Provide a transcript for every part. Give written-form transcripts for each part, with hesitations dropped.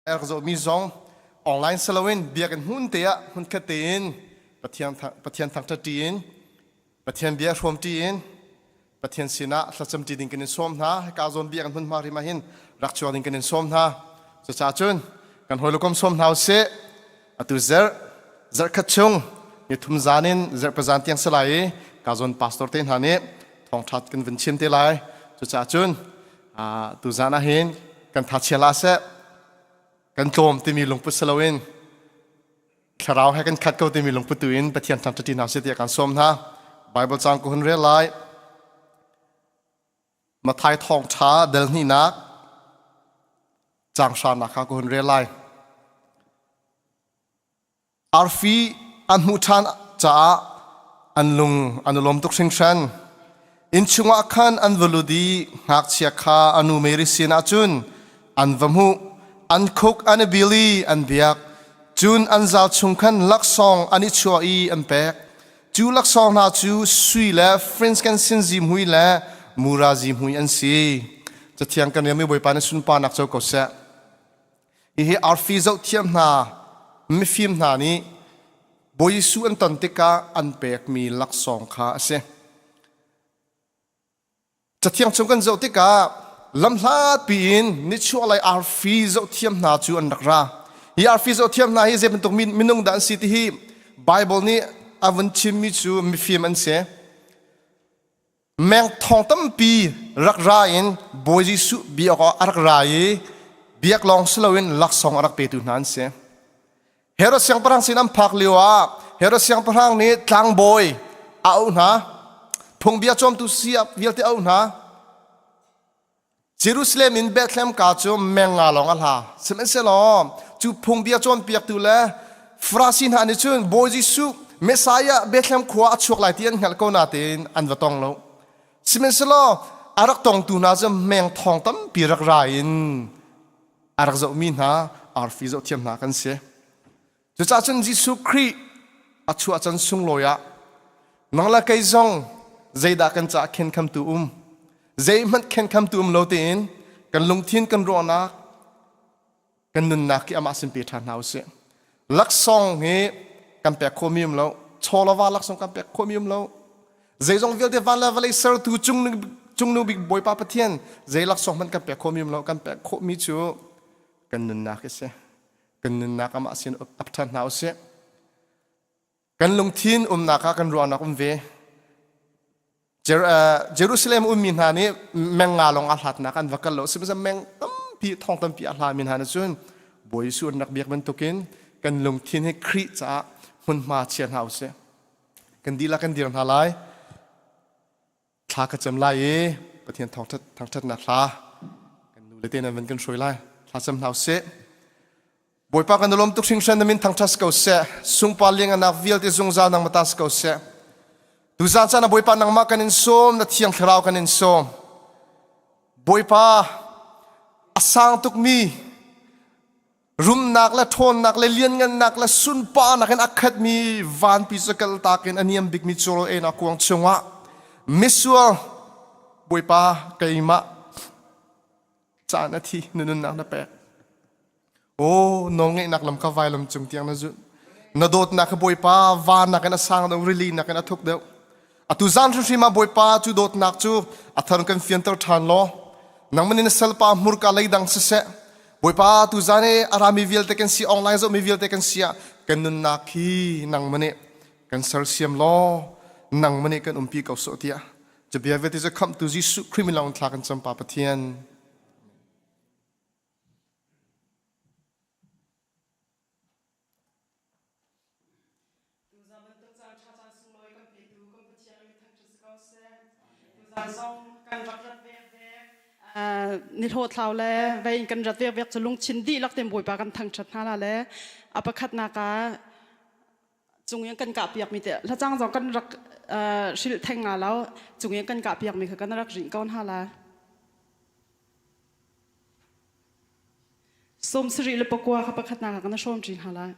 Rak zohmi zong online si loin biakinn hmun te ah hmunkhat tein Pathian Pathian thangṭhat ṭi in Pathian bia hrawm ṭi in Pathian sinah thlacam ṭi ding kan in sawm hna. Hika zawn biakinn hmunhma rim ah hin rak chuak ding kan in sawm hna. Cucaah cun kan hawi le kom sawm hna usih. Atu zarh zarhkhat chung nithum zan in zarhpi zan tiang si lai i ka zawn pastor te hna nih thawngṭha kan vun chim te lai. Cucaah cun tuzan ah hin kan thachia la seh kan tlawm timi lungput si loin thlarau he kan khat ko timi lungput tu in Pathian thangṭhat hna sih tiah kan sawm hna. Bible cang ka hun rel lai. Matthai thawngṭha dal hnihnak caang hranak kha ka hun rel lai. Arfi an hmuh ṭhan caah an lung an i lawm tuk hringhran. Inn chungah khan an va lut i ngakchia kha a nu Mary sinah cun an va hmuh. An khuk an i bil i an biak. Cun an zal chung khan laksawng an i chuah i an pek. Cu laksawng hna cu sui le frankincense zihmui le mura zihmui an si. Cathiang kan relmi Bawipa nih sunparnak co ko seh. Hihi arfi zohthiam hna, mifim hna nih Bawi Jesuh an ton tikah an pekmi laksawng kha a si. Cathiang chung kan zoh tikah lamhlat piin nichuahlei arfi zohthiam hna cu an rak ra. Hi arfi zohthiam hna hi zei bantuk minung dah an si ti hi Bible nih a vun chimmi cu mifim an si. Meng thong tampi rak ra in Bawi Jesuh biak awk a rak ra i biak lawng si loin laksawng a rak petu hna an si. Herod siangpahrang sin an phak lio ah Herod siangpahrang nih tlangbawi a auh hna, phungbia cawmtu siap vialte a auh hna. Jerusalem in Bethlehem ka cu meng nga lawng a hla. Sihmanhsehlaw cu phungbia cawnpiaktu le Farasi hna nih cun Bawi Jesuh Messiah Bethlehem khua a chuak lai ti an hngalh ko natein an va tong lo. Sihmanhsehlaw a rak tongtu hna cu meng thong tampi rak ra in a rak zohmi hna arfi zohthiam hna kan si. Cucaah cun Jesuh Khrih a chuah can sunglawi ah nang le kei zong zeidah kan caah khenkhamtu um zeihmanh khenkhamtu um lo tein kan lungthin kan ruahnak kan nunnak hi amah sin pe ṭhan hna usih. Laksawng hi kan pek khawhmi um lo chawlava laksawng kan pek khawhmi um lo zeizong vialte van le vawlei sertu cungnu bik Bawipa Pathian zei laksawng hmanh kan pek khawhmi um lo kan pek khawhmi cu kan nunnak hi si. Kan nunnak amah sin ap ṭhan hna usih. Kan lungthin umnak ah kan ruahnak um ve. Jerusalem ummi hna nih meng nga lawng a hlatnak an va kal lo. Sihmanhsehlaw meng tampi thong tampi a hlami hna nih cun Bawi Jesuh an rak biak bantukin kan lungthin hi Khrih caah hmunhma chia hna usih. Kan dihlak kan dir hna lai. Thla ka cam lai i Pathian thawngṭhat thangṭhatnak hla kan nu le te nan van kan hruai lai. Thla cam hna usih. Bawipa kan lawm tuk hringhran na min thangṭhat ko seh. Sungpa lianganak vialte zungzal nangmah ta si ko seh. Tuzan caan ah Bawipa nangmah kan in sawm, na thiang thlarau kan in sawm. Bawipa a sang tukmi Rumnak le ṭhawnnak le lianngannak le sunparnak in a khatmi vanpi cu kaltak in a niam bikmi curawl einak kuang chungah misual Bawipa keimah caan a thi na nunnak na pek. Aw nawlngeihnak lam kha vailam cung tiang na zulh. Na dawtnak kha Bawipa van nakin a sang deuh, rili nakin a thuk deuh. Atu zan hrimhrim ah Bawipa cu dawtnak cu a thar kan fianter ṭhan law nangmah nih na salpa hmurka leidang siseh Bawipa tu zan i a rami vialte kan si online zohmi vialte kan si ah kan nunnak hi nangmah nih kan sersiam law nangmah nih kan umpi ko sawh tiah cabia vialte cu khamhtu Jesuh Khrih min lawng thla kan cam pa Pathian. Tuzan bantuk caan ṭha caan sunglawi kan petu kan Pathian a min thangṭhat si ko seh. Tuzan zong kan rak rat vekvek. Nihlawh thlau le vei in kan rat vekvek cu lungthin dihlak tein Bawipa kan thangṭhat hna la le a pakhatnak ah cung in kan kahpiakmi te hlacang zong kan rak hrilh theng nga lo cung in kan kahpiakmi kha kan rak rinh ko hna la. 79 kha pakhatnak ah kan hrawm ṭi hna lai.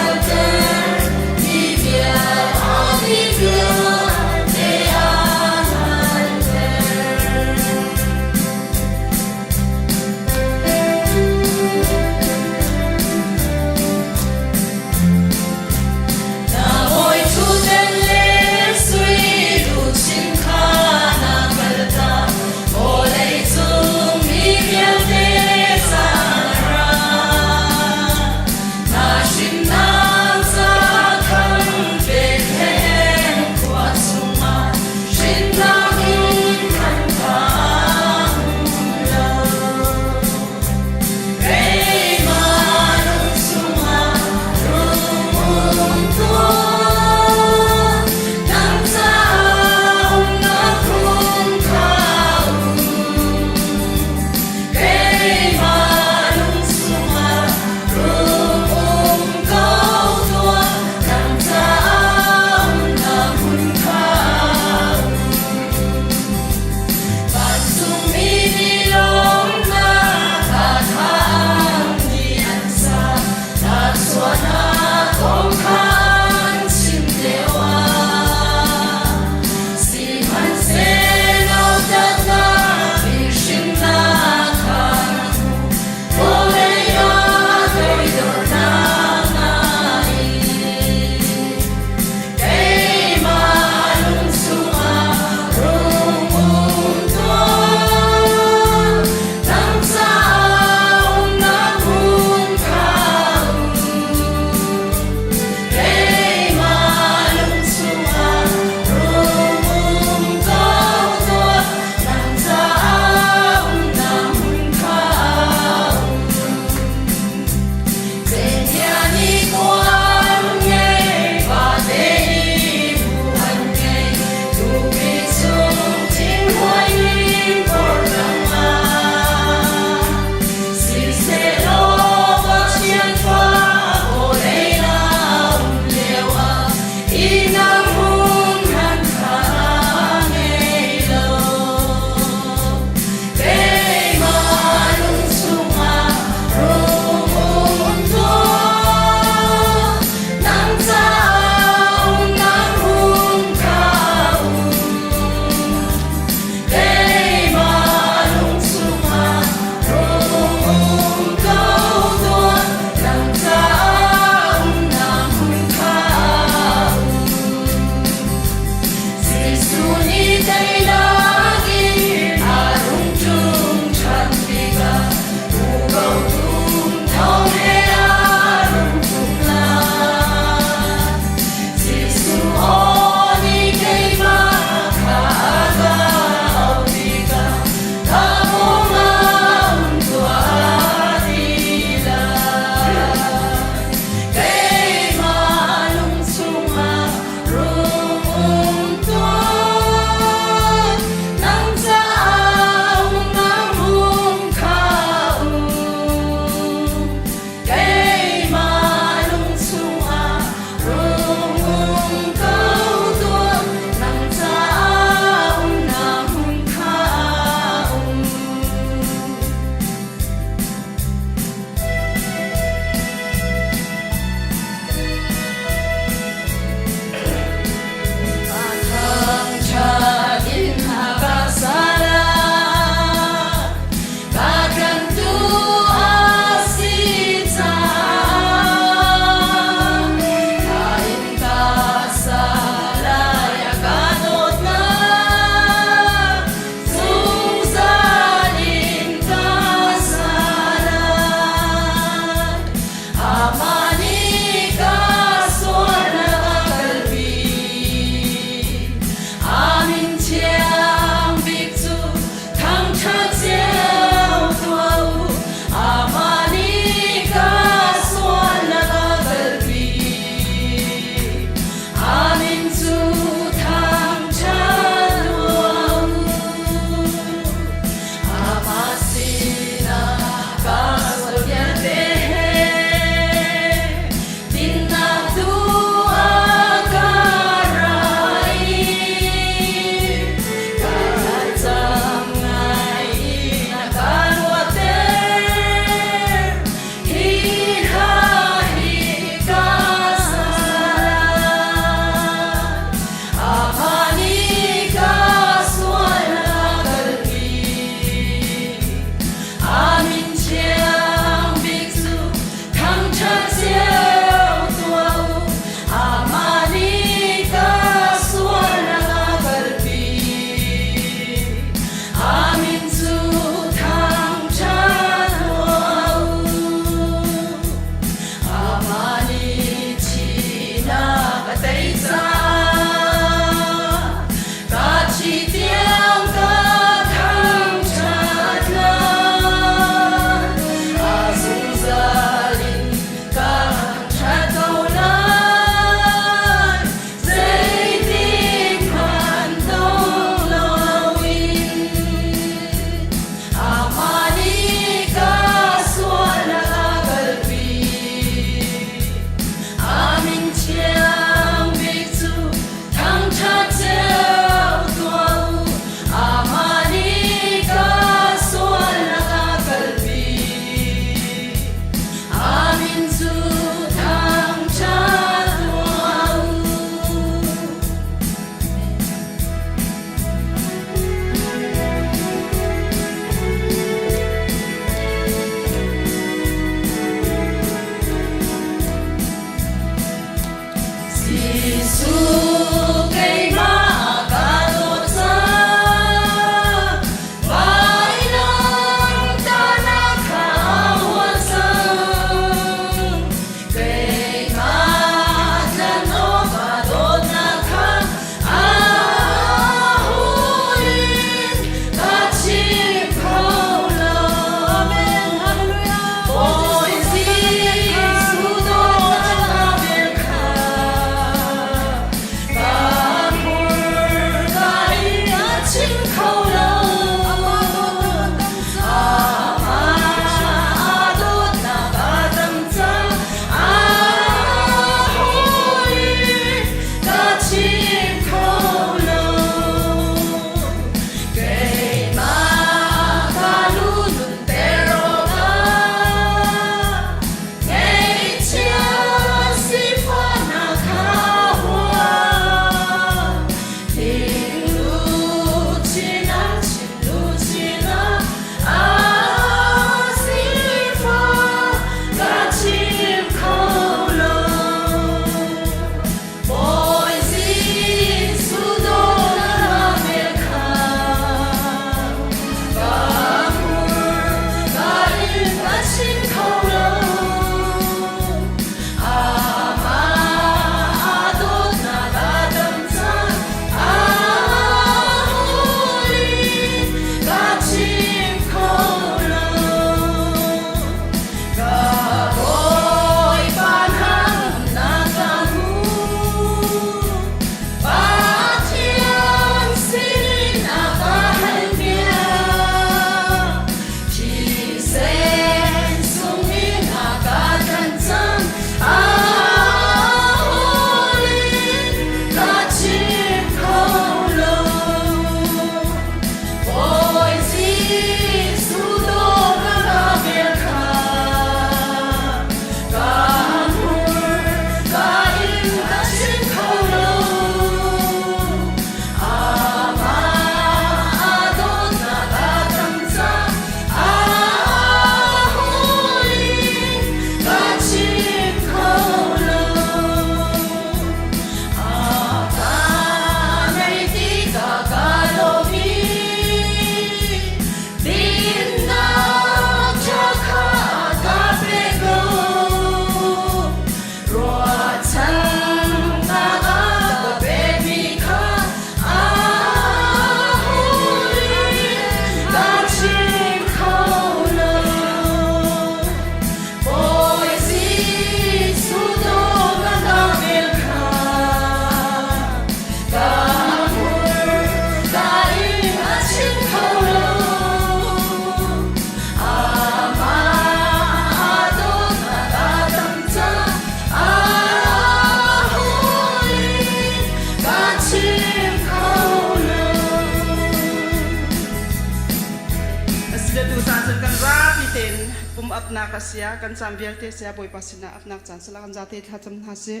pum apnak a si ah kan caan vialte si ah Bawipa sinah apnak caan sila kan zate thla cam hna sih.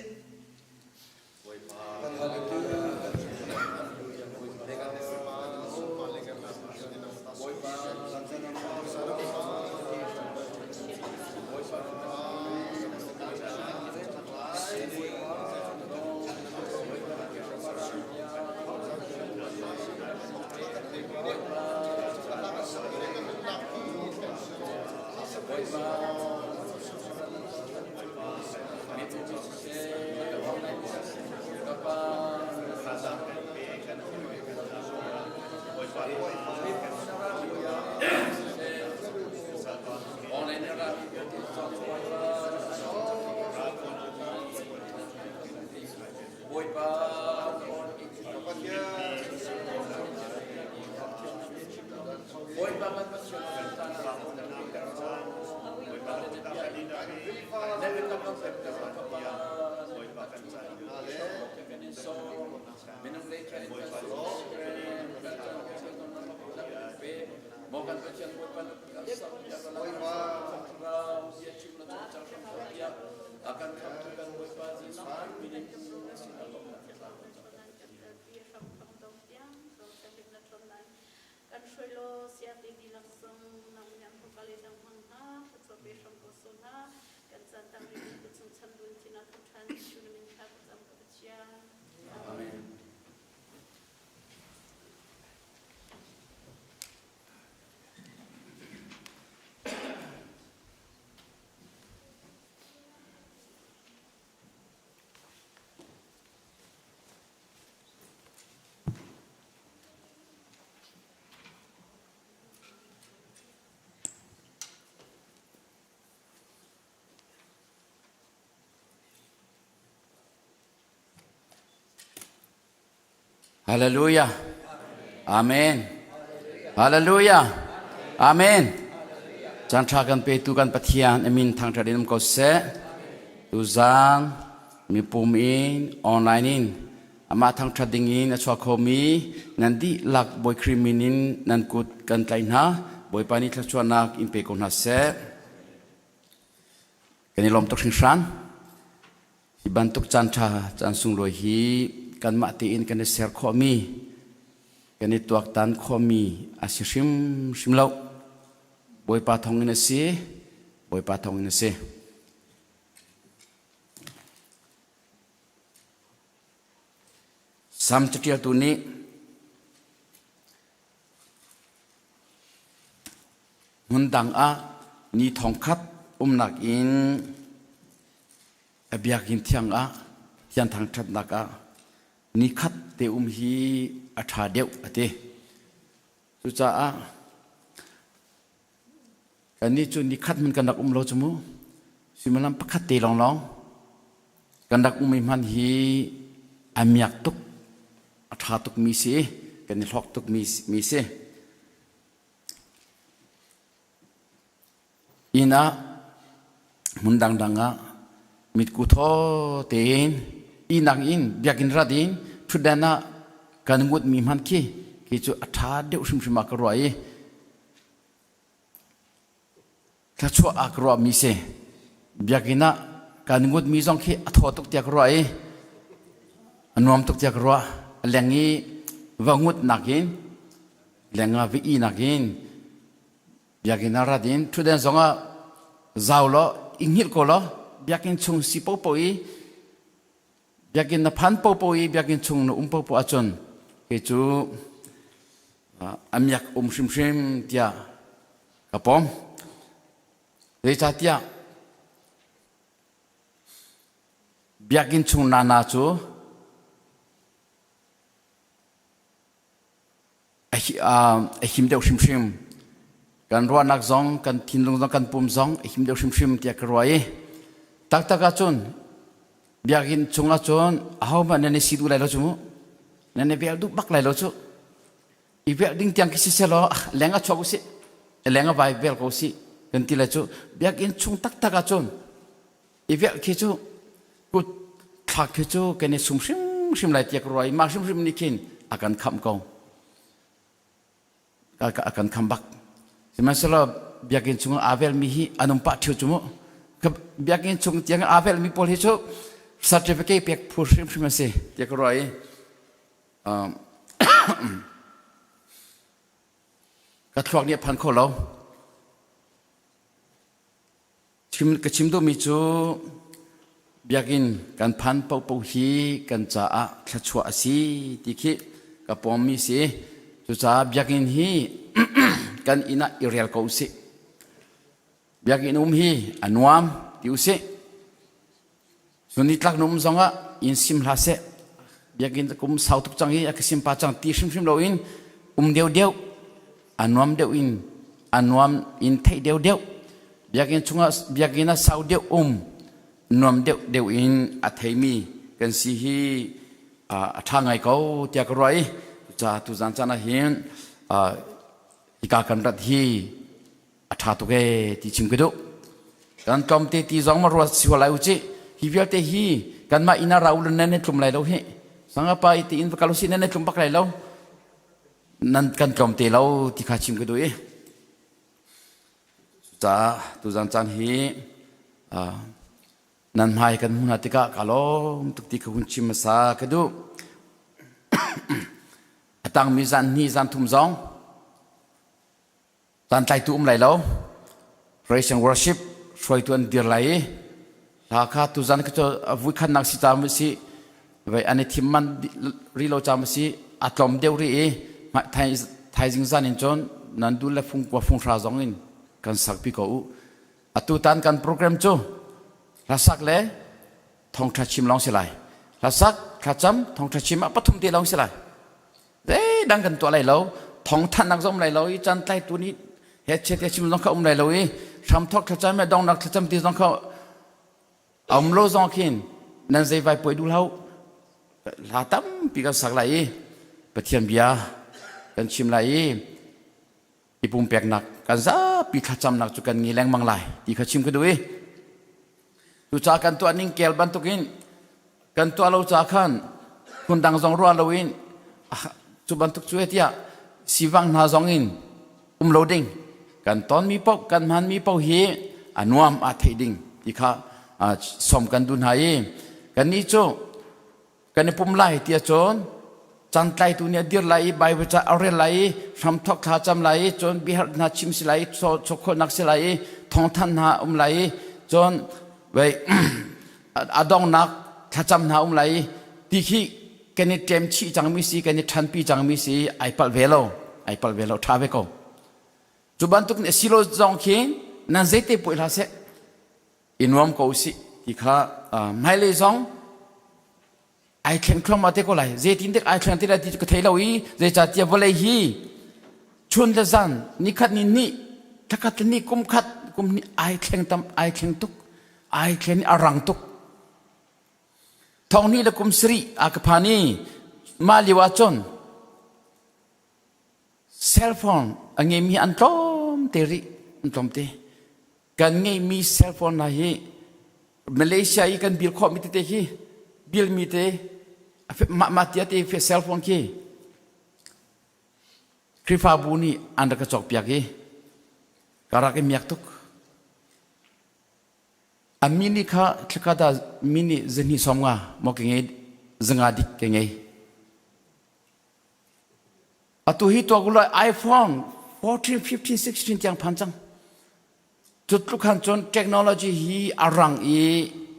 Kan hruai law siate dihlak zong nang nih an hukal in nang hmang hna thluachuah pe hram ko sawh hna kan caan tang rih ka chung chan dun thin ah thawngṭhan Jesuh na min thla ka cam ka Pathian. Amen. Hallelujah. Amen. Hallelujah. Amen. Caan ṭha kan petu kan Pathian amin thangṭhat in um ko seh. Tuzaan mipum in online in amah thangṭhat ding in a chuak khomi nan dihlak Bawi Khrih min in nan kut kan tlaih hna. Bawipa nih thluachuahnak in pe ko hna seh. Kan i lawm tuk hringhran. Hi bantuk caan ṭha caan sunglawi hi kanmah tein kan i ser khawhmi kan i tuaktan khawhmi a si hrimhrim lo. Bawipa thawng in a si. Bawipa thawng in a si. Sam caṭialtu nih hmun dang ah ni thongkhat umnak in a biakinn thiang ah thian thangṭhatnak ah nikhat te um hi a ṭha deuh a ti. Cucaah Kannih cu nikhat hmanh kan rak um lo cu mu. Suimilam pakhat te lawnglawng kan rak um i hman hi a miak tuk, a ṭha tukmi si, kan i hlawk tukmi mi si. Inn ah hmun dangdang ah mitku thaw tein ihnak in biakinn rat in ṭhutdan ah kan ngutmi hmanh khi khi cu a ṭha deuh hrimhrim ah ka ruah i Thluachuah aa ka ruahmi si. Biakinn ah kan ngutmi zong khi a thaw tuk tiah ka ruah i a nuam tuk tiah ka ruah. A leng i va ngut nakin leng ah va i nakin biakinn ah rat in ṭhutden zong ah zau law i hngilh ko law biakinn chung si popo i biakinn na phan popo i biakinn chung na um popo ahcun kei cu a miak um hrimhrim tiah ka pom. Zeicahtiah biakinn chung nana cu a him deuh hrimhrim. Kan ruahnak zong, kan thinlung zong, kan pum zong a him deuh hrimhrim tiah ka ruah i taktak ahcun biakinn chung ahcun ahohmanh nan i si duh lai lo cu mu. Nan i vel duh bak lai lo cu. I velh ding tiang khi si selaw leng a chuak usih leng a vai vel ko usih kan ti lai cu biakinn chung taktak ahcun i velh khi cu kut thlak khi cu kan i sum hrimhrim lai tiah ka ruah i mah hrimhrim nih khin a kan khamh ko a kan kham bak sihmanhsehlaw. biakinn chung aa velmi hi an um pah ṭheo cu mu. Biakinn chung tiang aa velmi pawl hi cu certificate pek phu hrimhrim an si tiah ka ruah i ka thluak nih a phan kho lo. Chim, ka chim duhmi cu biakinn kan phan paohpaoh hi kan caah thluachuah a si ti khi ka pawmmi si. Cucaah biakinn hi kan inn ah i rel ko usih. Biakinn um hi a nuam ti usih. Cun nitlak na um zongah inn sim hlah seh. Biakinn kum sau tuk cang i a ka sim pa cang ti hrimhrim loin um deuhdeuh, a nuam deuh in a nuam in theih deuhdeuh. Biakinn chungah biakinn ah sau deuh um, nuam deuh deuh in a theimi kan si hi a ṭha ngai ko tiah ka ruah i cucaah tuzan caan ah hin hika kan rat hi a ṭha tuk ee ti chim ka duh. Kan tlawmte ti zong ma ruat si lai u ci. Hi vialte hi kanmah inn ah ra u nan nan tlum lai lo hi. Sangapa i ti in va kal usih nan tlum bak lai lo. Nan kan tlawmte lo ti kha chim ka duh i. Cucaah tuzan caan hi nan hmai kan hmu hna tikah ka lawm tuk ti kha hun chim hmasa ka duh. A tangmi zan hnih zan thum zong Caantlaitu um lai lo. Praise and worship hruaitu an dir lai i hla kha tuzan khi cu vui khatnak si caam si vai an i thim man ri lo caam si a tlawm deuh rih i thaizing zan in cun nan dul le fung kua fung hra zong in kan sakpi ko u. Atu tan kan program cu hlasak le thawngṭha chim lawng si lai. Hlasak, thlacam, thawngṭha chim ah pathum te lawng si lai. Zeidang kan tuah lai lo. Thawngthanhnak zong um lai lo i cantlaitu nih he chet he chim zong kha um lai lo i hramthawk thlacam le donghnak thlacam ti zong kha a um lo zong khin nan zei vai puai duh hlah hla tampi kan sak lai i Pathian bia kan chim lai i i pumpeknak kan zapi thlacamnak cu kan ngi lengmang lai ti kha chim ka duh i cucaah kan tuah ning kel bantukin kan tuah lo ca khan phundang zong ruah loin cu bantuk cu tiah sivang hna zong in um lo ding kan tonmi paoh kan hmanmi paoh hi a nuam a theih ding ti kha som kan duh hna i kannih cu kan i pum lai ti ahcun cantlaitu nih a dir lai i Bible ca a rel lai i hramthawk thla cam lai i cun biaherh hna chim si lai i chawkholnak si lai i thawngthanh hna um lai i cun vei a donghnak thlacam hna um lai i ti khi kan i ṭem chih cangmi si kan i ṭhanpi cangmi si ai palh ve lo ai palh ve lo ṭha ve ko cu bantuk nih a si lo zong khi nan zeite puai hlah seh i nuam ko usih ti kha hmailei zong ai thleng thluahmah te ko lai zeitin dek ai thleng te lai ti cu ka thei lo i zeicahtiah vawlei hi chun le zan nikhat ni ni thlakhat le ni kum khat kum hnih ai thleng tam ai thleng tuk ai thlen i a rang tuk thong hnih le kum sarih a ka phan i mah lio ah cun cell phone a ngeimi an tlawm te rih an tlawm te Kan ngeihmi cell phone hna hi Malaysia i kan bil khawhmi tete hi bilmi te mah mah tia te cell phone khi Khrihfabu nih an rak ka cawkpiak i ka rak i miak tuk. A mini kha thlakata mini zahnih sawm nga maw ka ngei zanga dik ka ngei. Atu hi tuak ulai iPhone 14, 15, 16 tiang phan cang. Cu tluk khan cun technology hi a rang i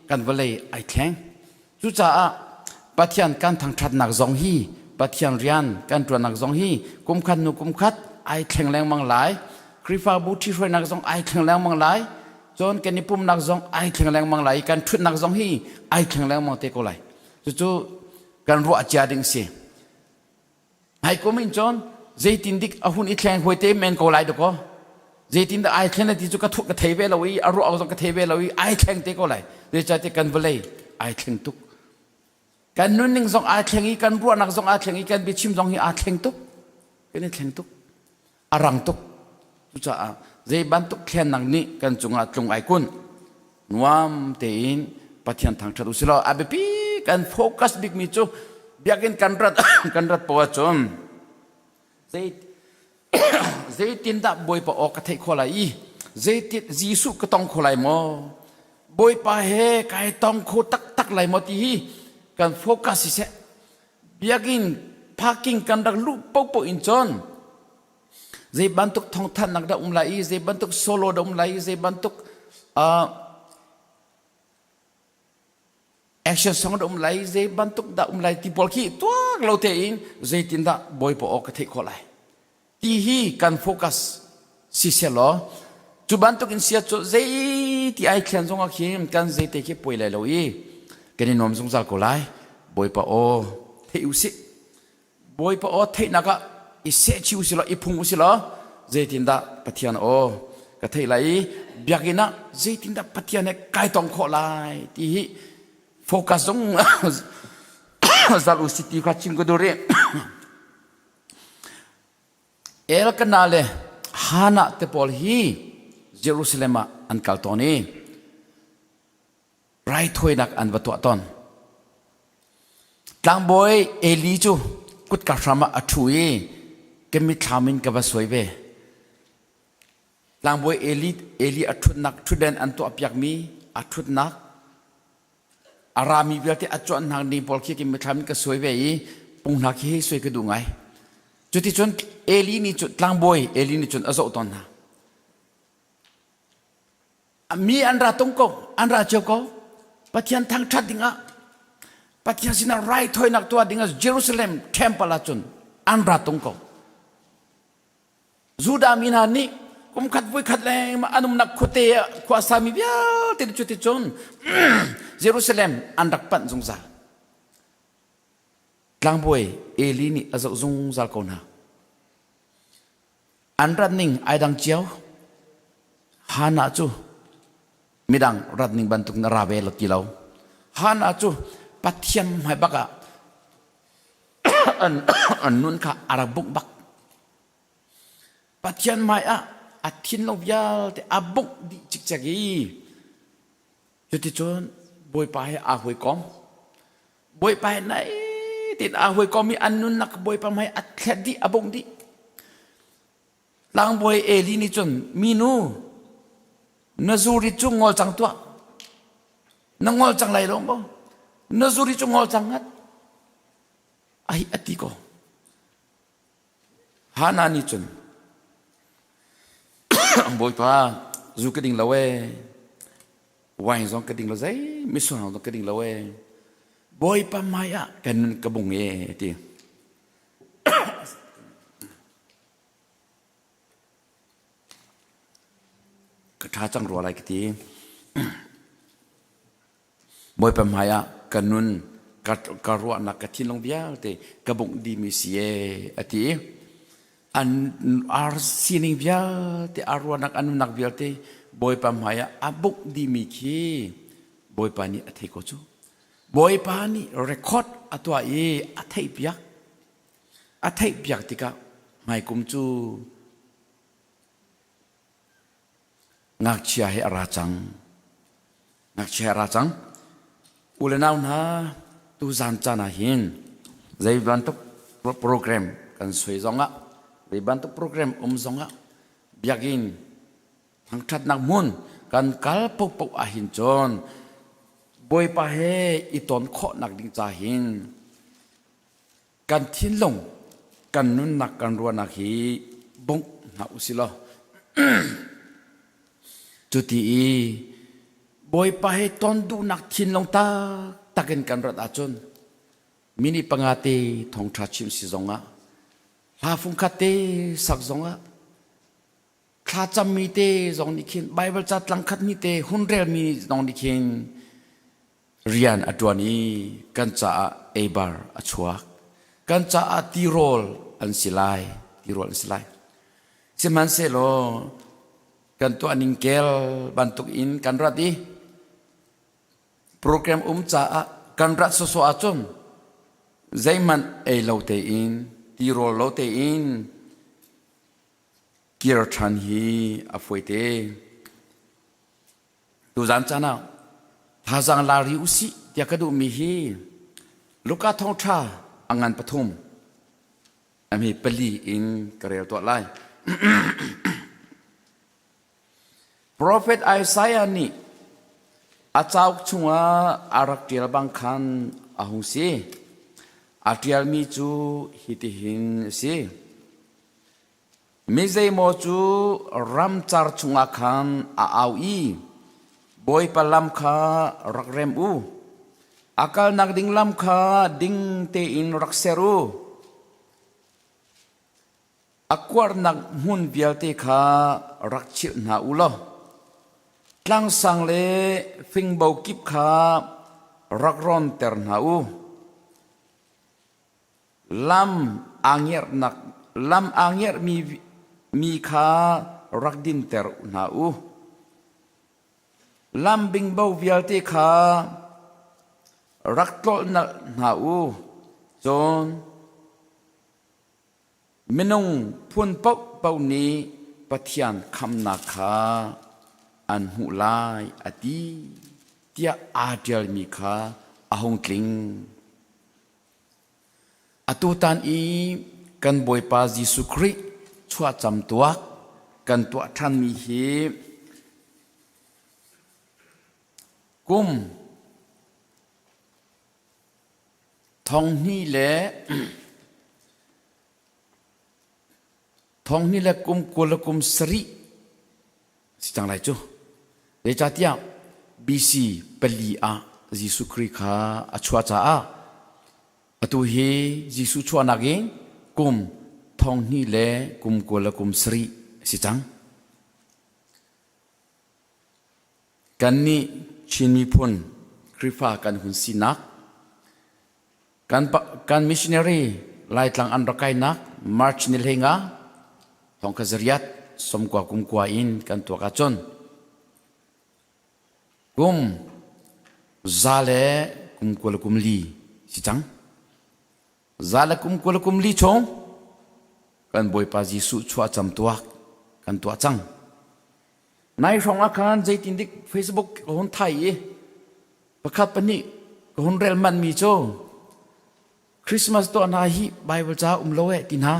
kan vawlei ai thleng. Cucaah Pathian kan thangṭhatnak zong hi Pathian rian kan ṭuannak zong hi kum khat hnu kum khat ai thleng lengmang lai. Khrihfabu ṭhihruainak zong ai thleng lengmang lai. Cun kan i pumnak zong ai thleng lengmang lai i kan ṭhutnak zong hi ai thleng lengmang te ko lai. Cucu kan ruah cia ding si. Hmai kum in cun zeitin dik a hun i thleng huai te men ko lai dakaw. Zeitin dah ai thlen ti cu ka thu ka thei ve lo i a ruah zong ka thei ve lo i ai thleng te ko lai. Zeicahtiah kan vawlei ai thleng tuk. Kan nunning zong ai thleng i kan ruahnak zong ai thleng i kan biachim zong hi aa thleng tuk. Kan i thleng tuk. A rang tuk. Cucaah zei bantuk thlennak nih kan cungah tlung ai kun nuam tein Pathian thangṭhat u silaw a biapi kan focus bikmi cu biakinn kan rat kan rat poah cun zei zeitindah Bawipa aw ka theih khawh lai i? Zeitit Jesuh ka tong kho lai maw? Bawipa he kai tong kho taktak lai maw ti hi kan focus siseh. Biakinn parking kan rak luh popo in cun zei bantuk thawngthanhnak dah um lai i zei bantuk solo dah um lai i zei bantuk uh, action song dah um lai zei bantuk dah um lai ti pawl khi tuak lo tein zeitin dah Bawipa aw ka theih khawh lai ti hi kan focus si selaw cu bantuk in sia cu zei ti ai thlen zong ah khin kan zeite khi puai lai lo i kan i nuam zungzal ko lai. Bawipa aw theih u sih. Bawipa aw theihnak ah i sehchih u sih law i phung u sih law zeitindah Pathian aw ka theih lai i biakinn ah zeitindah Pathian he kai tong khawh lai ti hi focus zong zal u sih ti kha chim ka duh rih. Elkanah le Hannah te pawl hi Jerusalem ah an kal tawn i raithawinak an va tuah tawn. Tlangbawi Eli cu kutka hram ah a ṭhu i ka mitthlam in ka va suai ve. Tlangbawi Eli, Eli a ṭhutnak ṭhutden an tuahpiakmi a ṭhutnak A rami vialte a cuanhnak ding pawl khi mithlam in ka suai ve i punghnak khi hei suai ka duh ngai. Cuticun Eli nih cun tlangbawi Eli nih cun a zoh tawn hna. Mi an ra tung ko, an ra cio ko. Pathian thangṭhat dingah, Pathian sinah raithawinak tuah dingah Jerusalem temple ah cun an ra tung ko. Judah mi hna nih kumkhat voikhat lengmang an umnak khuate ah khua sami vialte nih cuticun Jerusalem an rak panh zungzal. Tlangbawi Eli nih a zoh zungzal ko hna. An rat ning ai dang cio. Hannah cu midang rat ning bantuk na ra ve lo ti lo. Hannah cu Pathian hmai bak ah an nun kha a rak bungh bak. Pathian hmai ah a thinlung vialte a bungh dih cikcek i cuticun Bawipa he aa hawikom. Bawipa he nai tein aa hawikom i an nunnak Bawipa hmai a thlet dih, a bungh dih. Tlangbawi Eli nih cun minu na zuri cu ngol cang tuah. Na ngol cang lai lo maw? Na zuri cu ngol cang ngat. Ai a ti ko. Hannah nih cun Bawipa zu ka ding lo ee wine zong ka ding lo zei mitsur zong ka ding lo ee Bawipa hmai ah ka nun ka bung ee a ti. Ka ṭha cang rua lai ka ti. Bawipa hmai ah ka nun, ka ruahnak, ka thinlung vialte ka bungh dihmi si ee a ti i an ar sining vialte, a ruahnak, a nunnak vialte Bawipa hmai ah a bungh dihmi khi Bawipa nih a thei ko cu. Bawipa nih record a tuah i a theihpiak. A theihpiak tikah hmaikum cu Ngakchia he a ra cang. Ngakchia he a ra cang. U le nau hna, tuzan caan ah hin zei bantuk program kan suai zongah, zei bantuk program um zongah biakinn thangṭhatnak hmun kan kal paohpaoh ahhin cun Bawipa he i ton khawhnak ding ca hin Kan thinlung, kan nunnak, kan ruahnak hi bungh hna usih law cuti i Bawipa he ton duhnak thinlung taktak in kan rat ahcun minute panga te thawngṭha chim si zongah hla fungkhat te sak zongah thlacammi te zong nih khin Bible ca tlangkhat ni te hun relmi zong nih khin rian a ṭuan i kan caah eibar a chuak. Kan caah tirawl an si lai, tirawl an si lai. Sihmanhsehlaw kan tuah ning kel bantuk in kan rat i program um caah kan rat sawsawh ahcun zeihmanh ei lo tein tirawl lo tein kir ṭhan hi a fawi te. Tuzan caan ah thazaang la ri usih tiah ka duhmi hi Luka thawngṭha a ngan pathum a hme pali in ka rel tuah lai. Profet Isaiah nih a cauk chungah a rak ṭial bang khan a hung si. A ṭialmi cu hitihin a si. Mi zeimaw cu ramcar chungah khan a au i Bawipa lam kha rak rem u. A kalnak ding lam kha ding tein rak ser u. A kuarnak hmun vialte kha rak chilh hna u law tlangsang le fingbo kip kha rak rawnter hna u. Lam aa ngerhnak lam aa ngerhmi mi kha rak dinter hna u. Lam bingbo vialte kha rak tlolhnalh hna u. Cun Minung phun paohpaoh nih Pathian khamnak kha an hmuh lai a ti tiah aa ṭialmi kha a hung tling. Atutan i kan Bawipa Jesuh Khrih chuahcam tuak kan tuah ṭhanmi hi kum Thonghnih le thonghnih le kum 20 le kum sarih si cang lai cu. Zeicahtiah BC pali ah Jesuh Khrih kha a chuah caah atu hi Jesuh chuahnak in kum thonghnih le kum 20 le kum sarih a si cang. Kannih Chin miphun Khrihfa kan hun sinak, kan, kan missionary Laitlang an rak kainak March ni hleinga thongkha zariat somkua kumkua in kan tuak ahcun kum za le kum kua le kum li si cang. Za le kum 20 le kum li chung kan Bawipa Jesuh chuahcam tuak kan tuah cang. Nai hrawng ah khan zeitin dik Facebook ka hun thai i pakhat pahnih ka hun rel manh mi cu Christmas tuah hna hi Bible ca um lo eh ti hna.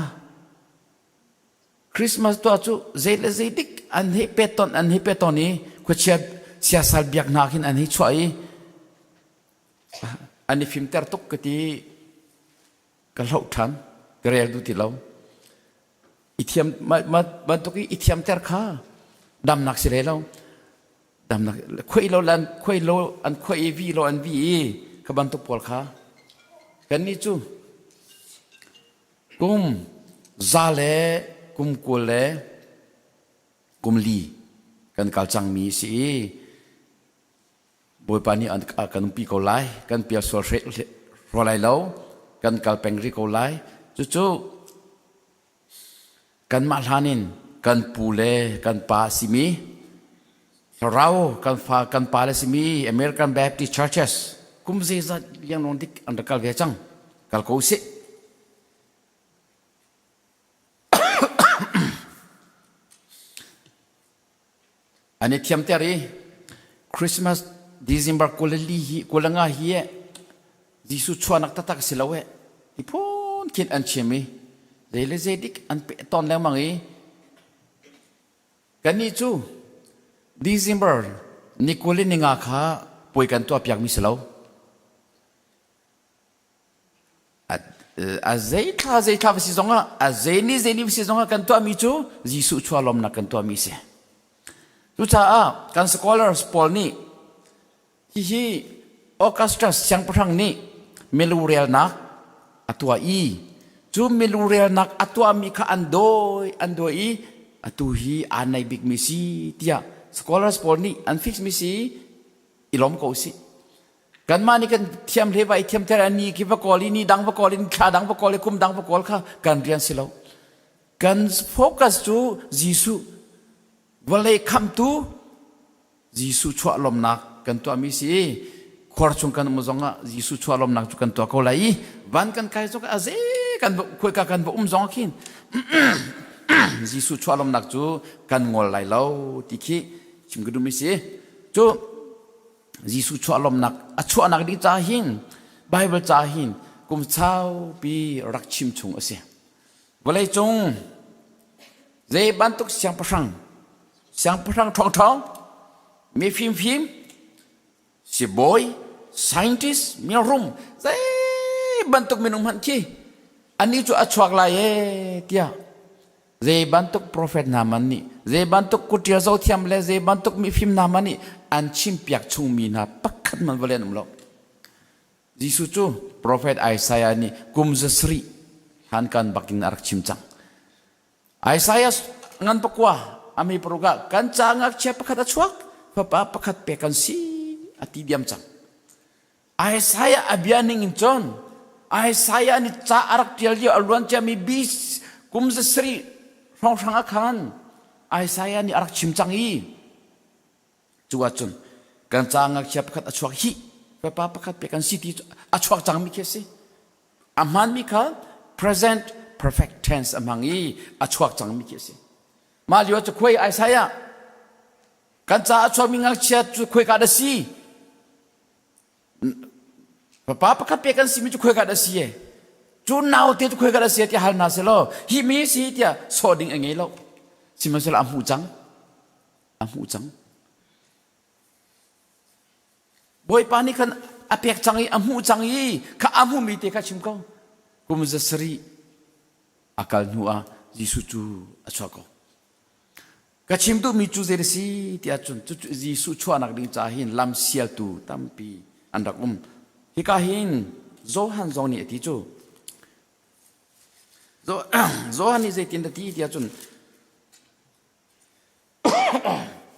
Christmas tuah cu zei le zei dik an hei pet ton an hei pet ton i khuachia siasal biak hna khin an hei chuah i an i fimter tuk ka ti ka hloh ṭhan ka rel duh ti lo i thiam bantuk i i thiamter kha damnak si le lo damnak khuai lo lan khuai lo an khuai i vi lo an vi i ka bantuk pawl kha kan nih cu kum za le kum 20 le kum li kan kal cangmi si i Bawipa nih a kan umpi ko lai, kan pial sual rua lai lo, kan kal peng rih ko lai. Cucu kanmah hlan in kan pu le kan pa a simi thlarau kan fa kan pa le simi American Baptist Churches kum zeizat liangluang dik an rak kal ve cang. Kal ko usih. An i thiamter i Christmas December 24 hi 25 hi Jesuh chuahnak taktak a si lo eh ti phun khin an chim i zei le zei dik an peh tawn lengmang i kannih cu December ni 25 kha puai kan tuah piakmi si lo. A zei thla zei thla va si zongah a zei ni zei ni va si zongah kan tuahmi cu Jesuh chuah lawmnak kan tuahmi si. Cucaah kan scholars pawl nih hihi Augustus siangpahrang nih milu relnak a tuah i cu milu relnak a tuahmi kha an dawi an dawi i atu hi aa nei bikmi si tiah scholars pawl nih an fix mi si i lawm ko usih. Kanmah nih kan thiam hle va i thiam ter ni khi va kawl i ni dang va kawl i thla dang va kawl i kum dang va kawl kha kan rian si lo. Kan focus cu Jesuh vawlei khamtu Jesuh chuah lawmnak kan tuahmi si i khuar chung kan um zongah Jesuh chuah lawmnak cu kan tuah ko lai i van kan kai zong a zei kan khuaika kan va um zong khin Jesuh chuah lawmnak cu kan ngol lai lo ti khi chim ka duhmi si. Cu Jesuh chuah lawmnak a chuahnak ding ca hin Bible ca hin kum saupi rak chim chung a si. Vawleicung zei bantuk siangpahrang. Siangpahrang ṭhawngṭhawng, mi fimfim, sibawi, scientist, mirum, zei bantuk minung hmanh khi anih cu a chuak lai ee tiah zei bantuk prophet hna man nih zei bantuk kutṭial zothiam le zei bantuk mifim hna man nih an chimpiak chungmi hna pakhat man vale an um lo. Jesuh cu profet Isaiah nih kum zasarih hlankan bakin a rak chim cang. Isaiah ngan pakua ami paruk ah kan ca ngakchia pakhat a chuak fapa pakhat pek kan si a ti diam cang. Isaiah a bia ning in cun Isaiah nih ca a rak ṭial lio a luan ciami bis kum zasarih hrawnghrang ah khan Isaiah nih a rak chim cang i Cu ahcun kan ca ngakchia pakhat a chuak hi fapa pakhat pek kan si ti a chuak cangmi khi a si. A hmaanmi kha present perfect tense a hmang i a chuak cangmi khi a si. Mah lio cu khuai Isaiah kan ca a chuakmi ngakchia cu khuaika dah si? Fapa pakhat pek kan simi cu khuaika dah si e? Cu naute cu khuaika dah si e tiah hal hna selaw hi mi si tiah sawh ding a ngei lo. Sihmanhsehlaw a hmuh cang. A hmuh cang. Bawipa nih khan a pek cang i a hmuh cang i kha a hmuhmi te kha chim ko. Kum zasarih a kal hnu ah Jesuh cu a chuak ko. Ka chim duhmi cu zei a si tiah cun cucu Jesuh chuahnak ding caah hin lam sialtu tampi an rak um. Hika hin Johan zong nih a ti cu. Johan nih zeitin a ti tiah cun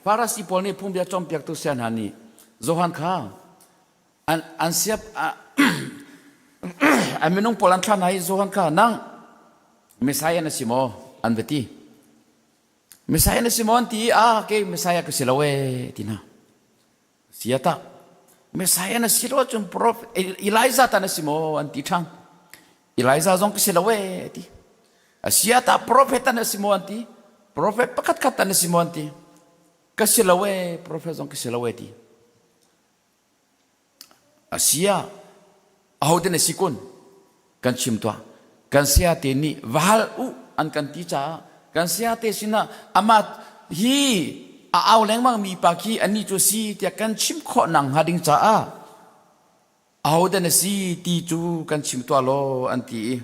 Farasi pawl nih phungbia cawnpiaktu saya hna nih Johan kha an, an siap an minung pawl an thlah hna i Johan kha nang Messiah na si maw an va ti. Messiah na si maw an ti i ah kei Messiah ka si lo ee ti hna. Sia tah Messiah na si lo ahcun Prof Elijah ta na si maw an ti ṭhan. Elijah zong ka si lo ee ti. Asia tah prophet ta na si maw an ti. Prophet pakhat khat ta na si maw an ti. Ka si lo ee prophet zong ka si lo ee ti. Asia ahote na si kun kan chim tuah. Kan saya te nih va hal u an kan ti caah kan saya te sinah amah hi a au lengmang mi pa khi anih cu si tiah kan chim khawh nak hnga ding caah ahodah na si ti cu kan chim tuah law an ti i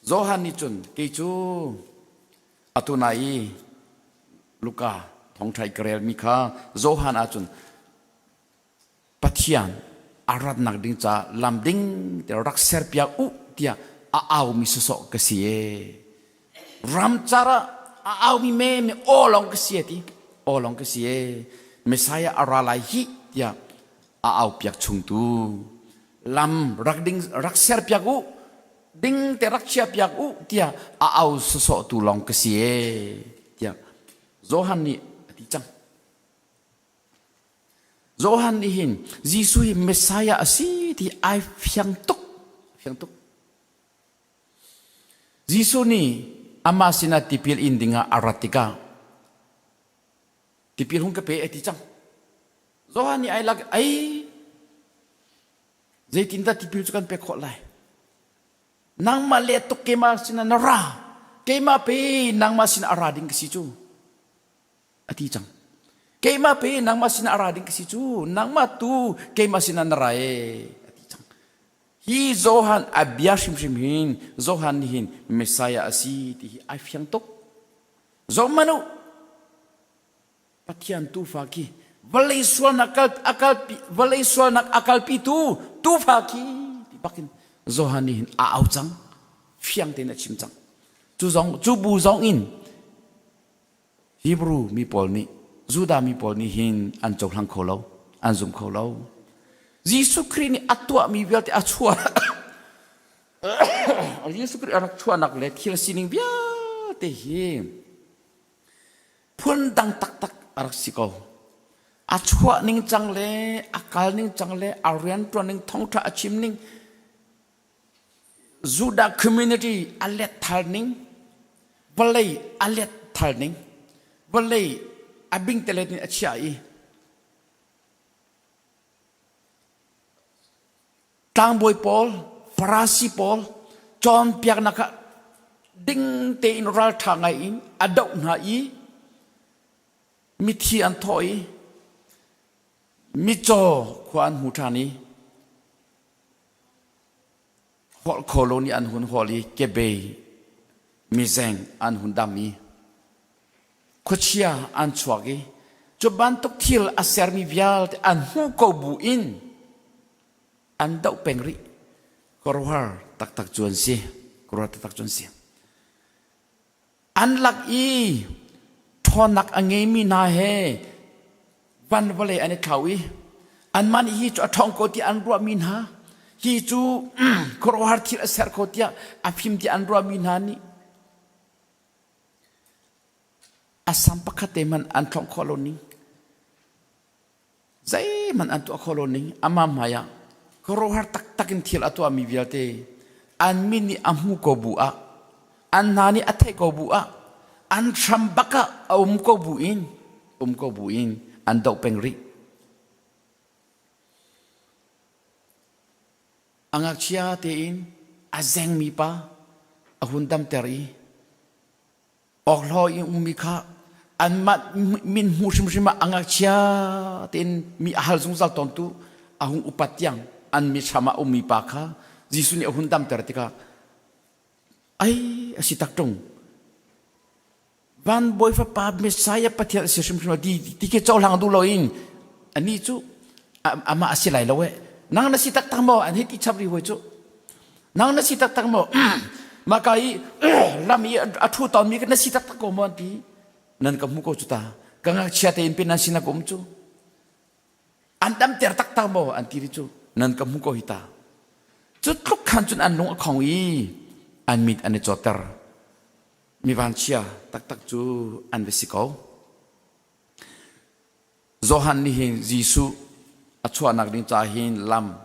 Johan nih cun kei cu atu na i Luka thawngṭha i ka relmi kha Johan ahcun Pathian a ratnak ding caah lam ding te rak serpiak u tiah a aumi sawsawh ka si e. Ramcar ah a aumi me me aw lawng ka si e ti. Aw lawng ka si e. Messiah a ra lai hi tiah a au piak chungtu lam rak ding rak serpiak u ding te rak chia piak u tiah a au sawsawh tu lawng ka si e tiah Johan nih a ti cang. Johan nih hin Jesuh hi Messiah a si ti ai fiang tuk. Fiang tuk. Jesuh nih amah sinah tipil in dingah a rat tikah tipil hung ka pe a ti cang. Johan nih ai lak ai zeitindah tipil cu kan pek khawh lai? Nangmah le tuk keimah sinah na ra. Keimah pe nangmah sinah a ra ding ka si cu. A ti cang. Keimah pe nangmah sinah a ra ding ka si cu, nangmah tu keimah sinah na ra e, a ti cang. Hi Johan a bia hrimhrim hin Johan nih hin Messiah a si ti hi ai fiang tuk. Zohhmanh u, Pathian tuufa khi vawlei sualnak kal a kalpi vawlei sualnak a kalpitu tuufa khi ti bakin Johan nih hin a au cang fiang tein a chim cang cu zong cu bu zong in Hebrew mi pawl nih Judah mi pawl nih hin an cohlang kho lo, an zum kho lo. Jesuh Khrih nih a tuahmi vialte a chuah Jesuh Khrih a rak chuahnak le thil sining vialte hi phun dang taktak a rak si ko. A chuah ning cang le a kal ning cang le a rianṭuan ning thawngṭha a chim ning Judah community a let thal ning, vawlei a let thal ning, vawlei a bingtelet in a chiah i tlangbawi pawl, Farasi pawl cawnpiaknak ah Ding tein ralṭha ngai in a doh hna i mithi an thawh i mitcaw khua an hmu ṭhan i holh kho lo nih an hun hawl i kebei mizeng an hun dam i khuachia an chuak i cu bantuk thil a sermi vialte an hmuh ko bu in an doh peng rih. Khuaruahhar taktak cu an si. Khuaruahhar taktak cu an si. An lak i ṭhawnnak a ngeimi hna he van vawlei an i thlau i anmah nih hi cu a ṭhawng ko tiah an ruahmi hna hi cu khuaruahhar thil a ser kho tiah a fim tiah an ruahmi hna nih a sam pakhat te hmanh an thlongh khawh lo ning Zeihmanh an tuah kho lo ning amah hmaiah khuaruahhar taktak in thil a tuahmi vialte an min nih a hmu ko bu ah an hna nih a theih ko bu ah an hram bak ah a um ko bu in um ko bu in an doh peng rih. A ngakchia tein a zengmi pa a hun damter i Awkhlaw i ummi kha anmah min hmu hrimhrim ah a ngakchia tein mi a hal zungzal tawntu a hung upat tiang an mithram ah ummi pa kha Jesuh nih a hun damter tikah ai a si tak ṭung van bawi fapa Messiah Pathian a si hrimhrim ti ti khi cohlang duh loin anih cu amah a si lai lo eh nang na si taktak maw an hei ti chap rih hoi cu Nang na si taktak maw? Maka i lam i a ṭhu tawnmi na si taktak ko maw an ti. Nan ka hmu ko cu ta. Ka ngakchia tein pin nan sinah ka um cu. An damter taktak maw an ti ri cu. Nan ka hmu ko hi ta. Cu tluk khan cun an lung a khong i an mit an i cawtter. Mi vanchia taktak cu an va si ko. Johan nih hin Jesuh a chuahnak ding ca hin lam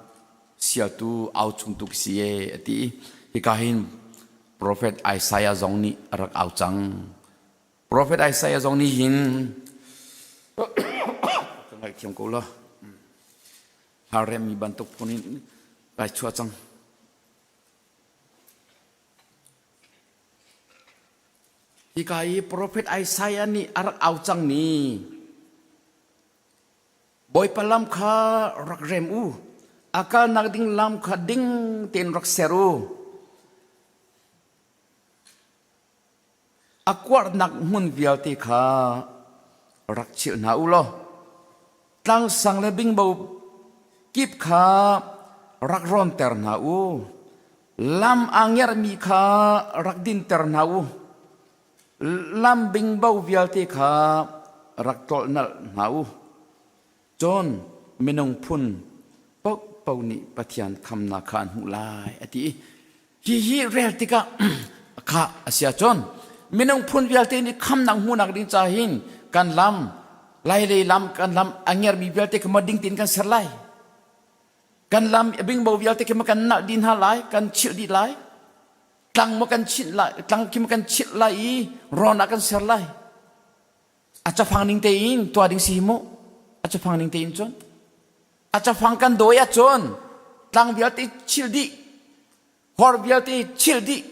sialtu au chungtu ka si e a ti i hika hin profet Isaiah zong nih a rak au cang. Profet Isaiah zong nih hin ka ngaihthiam ko law haremmi bantuk phun in kai chuah cang. Hika i profet Isaiah nih a rak au cangmi Bawipa lam kha rak rem u, a kalnak ding lam kha ding tein rak ser u. A kuarhnak hmun vialte kha rak chilh hna u law tlangsang le bingbo kip kha rak rawnter hna u. Lam aa ngerhmi kha rak dinter hna u. Lam bingbo vialte kha rak tlolhnalh hna u. Cun minung phun paohpaoh nih Pathian khamnak kha an hmuh lai, a ti. Hihi rel tikah kha a si ahcun minung phun vialte nih khamnak hmuhnak ding ca hin kan lam lailei lam kan lam a ngermi vialte kha ma ding tein kan ser lai. Kan lam a bingbo vialte khi ma kan nalh dih hna lai, kan chilh dih lai. Tlang ma kan chilh lai, tlang khi ma kan chilh lai i rawn ah kan ser lai. A cafang ning tein tuah ding si hi mu. A cafang ning tein cun. A cafang kan dawi ahcun tlang vialte chilh dih, hor vialte chilh dih,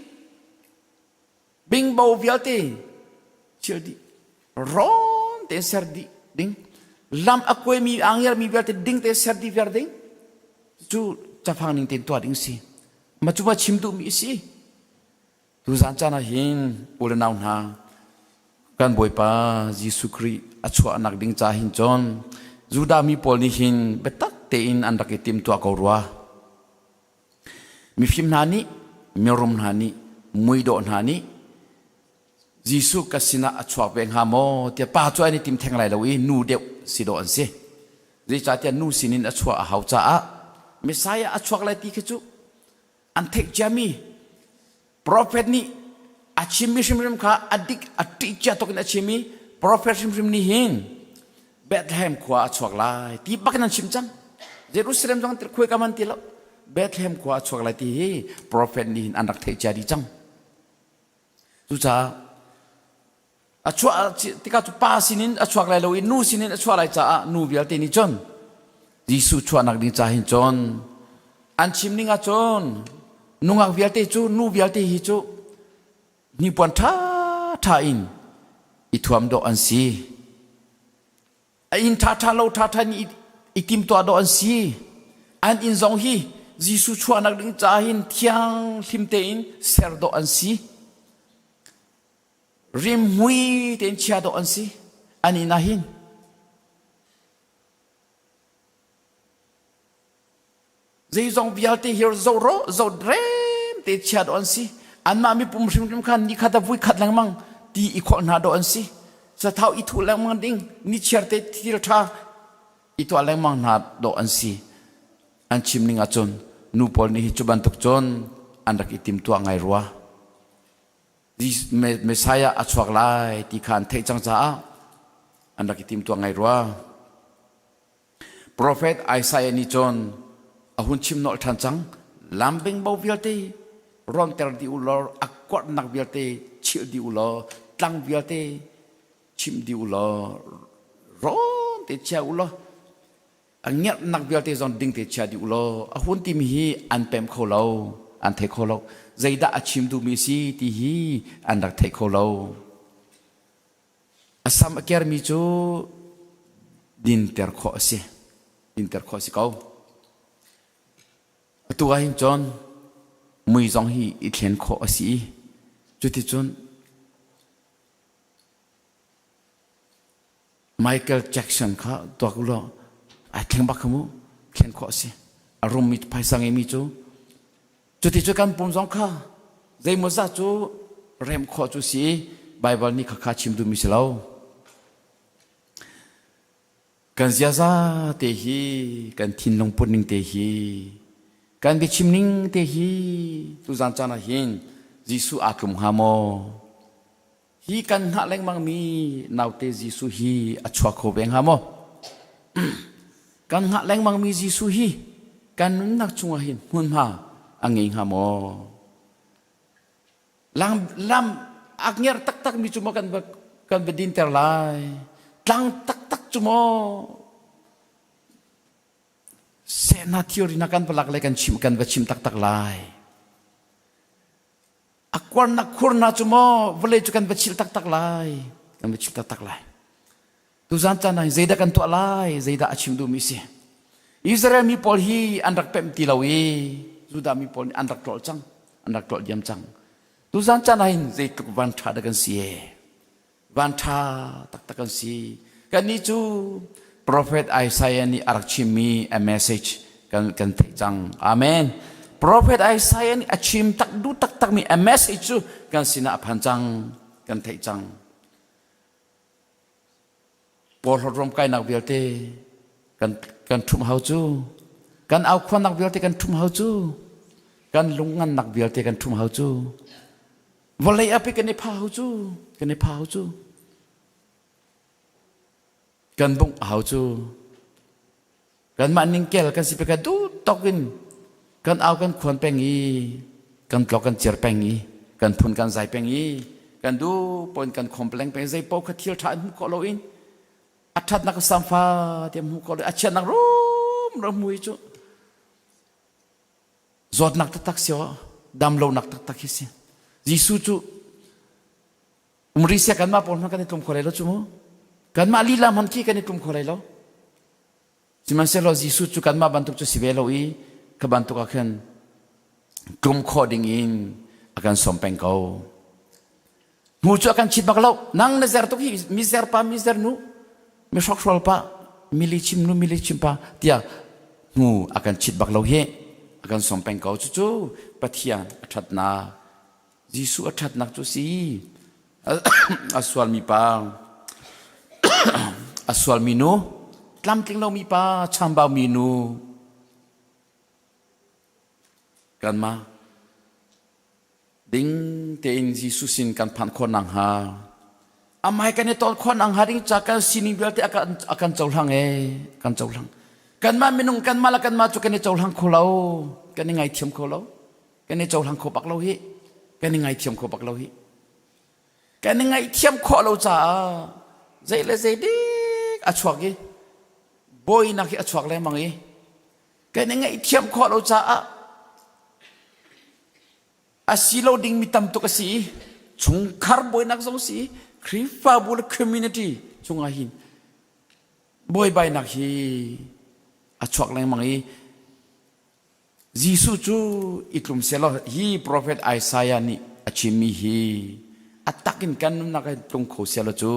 bingbo vialte chilh dih, rawn tein ser dih ding. Lam a kuaimi aa ngermi vialte ding tein ser dih viar ding. Cu cafang ning tein tuah ding si. Ma cu ma chim duhmi si. Tuzaan caan ah hin u le nau hna kan Bawipa Jesuh Khrih a chuahnak ding ca hin cun Judah mi pawl nih hin biatak tein an rak i timtuah ko rua. Mifim hna nih, mirum hna nih, muidawh hna nih Jesuh ka sinah a chuak ve hnga maw tiah pa cu an i tim theng lai lo i nu deuh si dawh an si. Zeicahtiah nu sinin a chuah a hau caah Messiah a chuak lai ti khi cu an theih ciami Prophet nih a chimmi hrimhrim kha a dik a ṭih cia tuk in a chim i prophet hrimhrim nih hin Bethlehem khua a chuak lai ti bak in an chim cang. Jerusalem zong khuai kam an ti lo. Bethlehem khua a chuak lai ti hi prophet nih hin an rak theih cia dih cang. Cucaah a chuah tikah cu pa sinin a chuak lai lo i nu sinin a chuah lai caah nu vialte nih cun Jesuh chuahnak ding ca hin cun an chim ning ah cun nungak vialte cu nu vialte hi cu. Hnipuan ṭhaṭha in i thuam dawh an si. A inn ṭhaṭha lo ṭhaṭha in i timtuah dawh an si. An inn zong hi Jesuh chuahnak ding caah hin thianghlim tein ser dawh an si. Rimhmui tein chia dawh an si. An inn ah hin Zeizong vialte hi zoh ro zoh rem te chia dawh an si. Anmah mipum hrimhrim khan nikhat a vui khat lengmang ti i khawlh hna dawh an si. Sathau i thuh lengmang ding nichiar te thil ṭha i tuah lengmang hna dawh an si. An chim ning ahcun nu pawl nih hi cu bantuk cun an rak i timtuah ngai rua. Messiah a chuak lai ti kha an theih cang caah an rak i timtuah ngai rua. Profet Isaiah nih cun a hun chim nolh ṭhan cang. Lam bingbo vialte rawnter dih u law a kuarhnak vialte chilh dih u law tlang vialte chimh dih u law rawn te chia u law a ngerhnak vialte zong ding te chia dih u law a hun timi hi an pem kho lo an thei kho lo zeidah a chim duhmi si ti hi an rak thei kho lo A sam a kermi cu dinter khawh a si. Dinter khawh a si ko. Atu ah hin cun mui zong hi i thlen khawh a si i cuticun Michael Jackson kha tuak u law ai thleng bak kha mu thlen khawh a si. A rummi phaisa ngeimi cu Cuti cu kan pum zong kha zeimawzat cu rem khawh cu si Baibal nih khakha chim duhmi si lo. Kan ziaza te hi, kan thinlung put ning te hi, kan biachim ning te hi tuzan caan ah hin Jesuh aa tlum hnga maw? Hi kan hngah lengmangmi naute Jesuh hi a chuak kho ve hnga maw? Kan hngah lengmangmi Jesuh hi kan nunnak chungah hin hmunhma a ngei hnga maw? Lam, lam a nger taktakmi cu maw kan va, kan va dinter lai? Tlang taktak cu maw sehna theory na kan va lak le kan chim kan va chim taktak lai? A kuarnak khur hna cu maw vawlei cu kan va chilh taktak lai kan va chilh taktak lai tuzan caan ah zeidah kan tuah lai zeidah a chim duhmi si Israel mi pawl hi an rak pemh ti lo i Judah mi pawl nih an rak tlolh cang an rak tlolh diam cang tuzan caan ah hin zeitluk van ṭha dah kan si e Van ṭha taktak an si. Kannih cu Prophet Isaiah nih a rak chimmi a message kan, kan theih cang. Amen. Prophet Isaiah nih a chim tak duh taktakmi a message cu kan sinah a phan cang. Kan theih cang. Porhlawt ruamkainak vialte kan, kan ṭhumh hau cu. Kan aukhuannak vialte kan ṭhumh hau cu. Kan lungngannak vialte kan ṭhumh hau cu. Vawlei api kan i phau cu, kan i phau cu. Kan bungh a hau cu. Kanmah ningkel kan si pek duh tok in kan au kan khuan peng i kan tlok kan ciar peng i kan phun kan zai peng i kan duh pon kan complain peng zei paoh kha thil ṭha in hmuh khawh lo in a ṭhatnak samfa te hmuh khawh lo a chiatnak rum rum hmu hi cu Zawtnak taktak si aw, damlonak taktak hi si. Jesuh cu umri sia kanmah pawl hmanh kan i tlum kho lai lo cu mu. Kanmah lila hmanh khi kan i tlum kho lai lo. Sihmanhsehlaw Jesuh cu kanmah bantuk cu si ve lo i kha bantuk ah khan tlum khawh ding in a kan sawm peng ko. Hmu cu a kan chit bak lo. Nang na zer tuk hi mi zer pa mi zer nu mi hrokhrawl pa mili chim nu mili chim pa tiah hmu a kan chit bak lo hi a kan sawm peng ko cucu Pathian a ṭhatnak Jesuh a ṭhatnak cu si a sualmi pa a sualmi nu tlamtling lomi pa chambaumi nu kanmah Ding tein Jesuh sin kan phanh khawh nakhnga amah he kan i ton khawh nakhnga ding ca kan sining vialte a kan, a kan cohlang ee kan cohlang kanmah minung kanmah le kanmah cu kan i cohlang kho lo kan i ngaithiam kho lo kan i cohlang kho bak lo hi kan i ngaithiam kho bak lo hi kan i ngaihthiam khawh lo caah zei le zei dik a chuak i bawinak hi a chuak lengmang i kan i ngaihthiam khawh lo caah a si lo dingmi tam tuk a si. Chungkhar buainak zong si, Khrihfabu le community chungah hin buaibainak hi a chuak lengmang i Jesuh cu i tlum sehlaw hi profet Isaiah nih a chimmi hi a tak in kan nunnak ah tlung kho sehlaw cu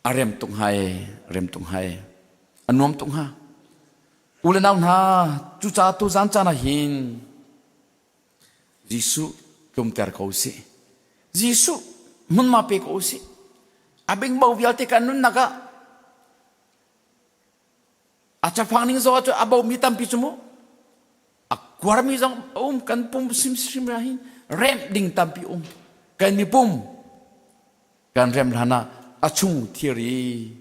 a rem tuk hnga e, rem tuk hnga e, a nuam tuk hnga. U le nau hna, cucaah tuzan caan ah hin Jesuh tlumter ko usih. Jesuh hmunhma pe ko usih. A bingbo vialte kan nunnak ah a cafang ning zoh ahcun a bomi tampi cu mu a kuarmi zong a um kan pum hrimhrim ah hin remh ding tampi um kan mipum kan rem hlan ah a chung thilri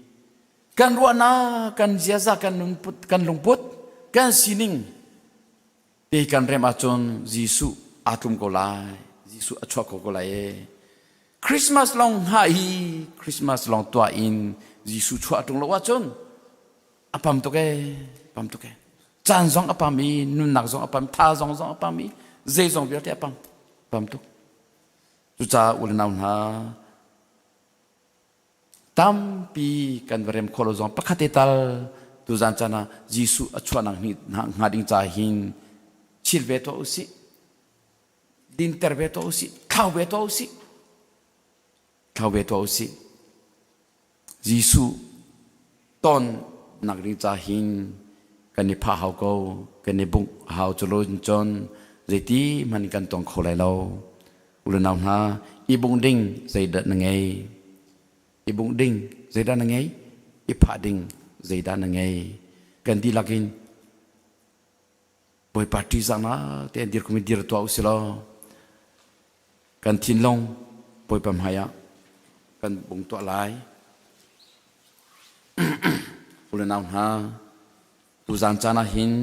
kan ruahnak kan ziaza kan nunput kan lungput kan sining Ti kan rem ahcun Jesuh aa tlum ko lai. Jesuh a chuak ko ko lai ee. Christmas lawng hngah i Christmas lawng tuah in Jesuh chuah ṭung lo ahcun a pam tuk ee, pam tuk ee. Caan zong a pam i nunnak zong a pam, tha zong zong a pam i zeizong vialte a pam, pam tuk. Cucaah u le nau hna, Tampi kan va rem khawh lo zong pakhat te tal tuzan caan ah Jesuh a chuahnak hnga ding ca hin chil ve tuah usih. Dinter ve tuah usih. Thlau ve tuah usih. Thlau ve tuah usih. Jesuh ton nak ding ca hin kan i phah hau ko, kan i bungh hau cu lo cun zeiti hmanh kan tong kho lai lo. U le nau hna, i bungh ding zeidah na ngei? I bungh ding zeidah na ngei? I phah ding zeidah na ngei? Kan dihlak in Bawipa ṭihzahnak te an dir kum i dir tuah usih law kan thinlung Bawipa hmai ah kan bung tuah lai. U le nau hna, tuzaan caan ah hin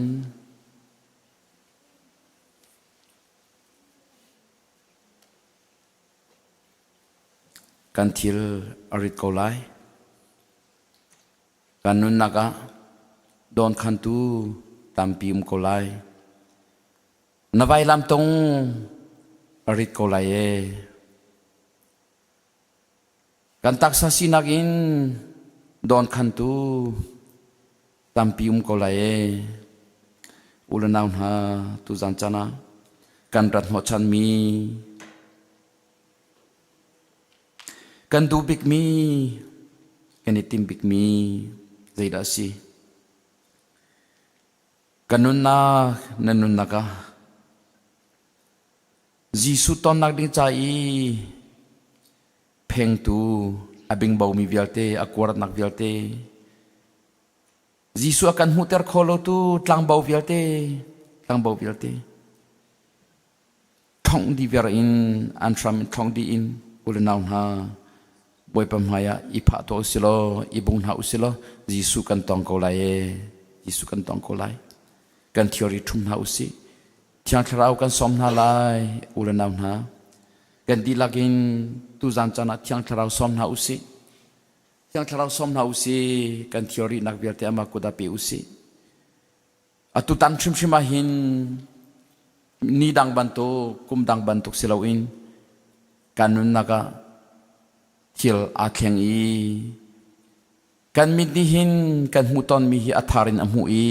kan thil a rit ko lai. Kan nunnak ah dawnkhantu tampi um ko lai. Na vailam tung a rit ko lai ee. Kan taksa sinak in dawnkhantu tampi um ko lai ee. U le nau hna tuzan caan ah kan rat hnawhchanmi kan duh bikmi kan i tim bikmi zeidah a si? Ka nunnak na nunnak ah Jesuh tonnak ding ca i phengtu a bingbomi vialte a kuarnak vialte Jesuh a kan hmuhter kho lotu tlangbo vialte tlangbo vialte thongh dih viar in an hram in thongh dih in u le nau hna Bawipa hmai ah i phah tuah usih law i bung hna usih law Jesuh kan tong ko lai ee Jesuh kan tong ko lai kan theory ṭhum hna usih Thiang Thlarau kan sawm hna lai u le nau hna kan dihlak in tuzan caan ah Thiang Thlarau sawm hna usih Thiang Thlarau sawm hna usih kan theory nak vialte amah kut ah pe usih Atutan hrimhrim ah hin ni dang bantuk, kum dang bantuk si loin kan nunnak ah thil aa thleng i kan mit nih hin kan hmuh tawnmi hi a thar in a hmuh i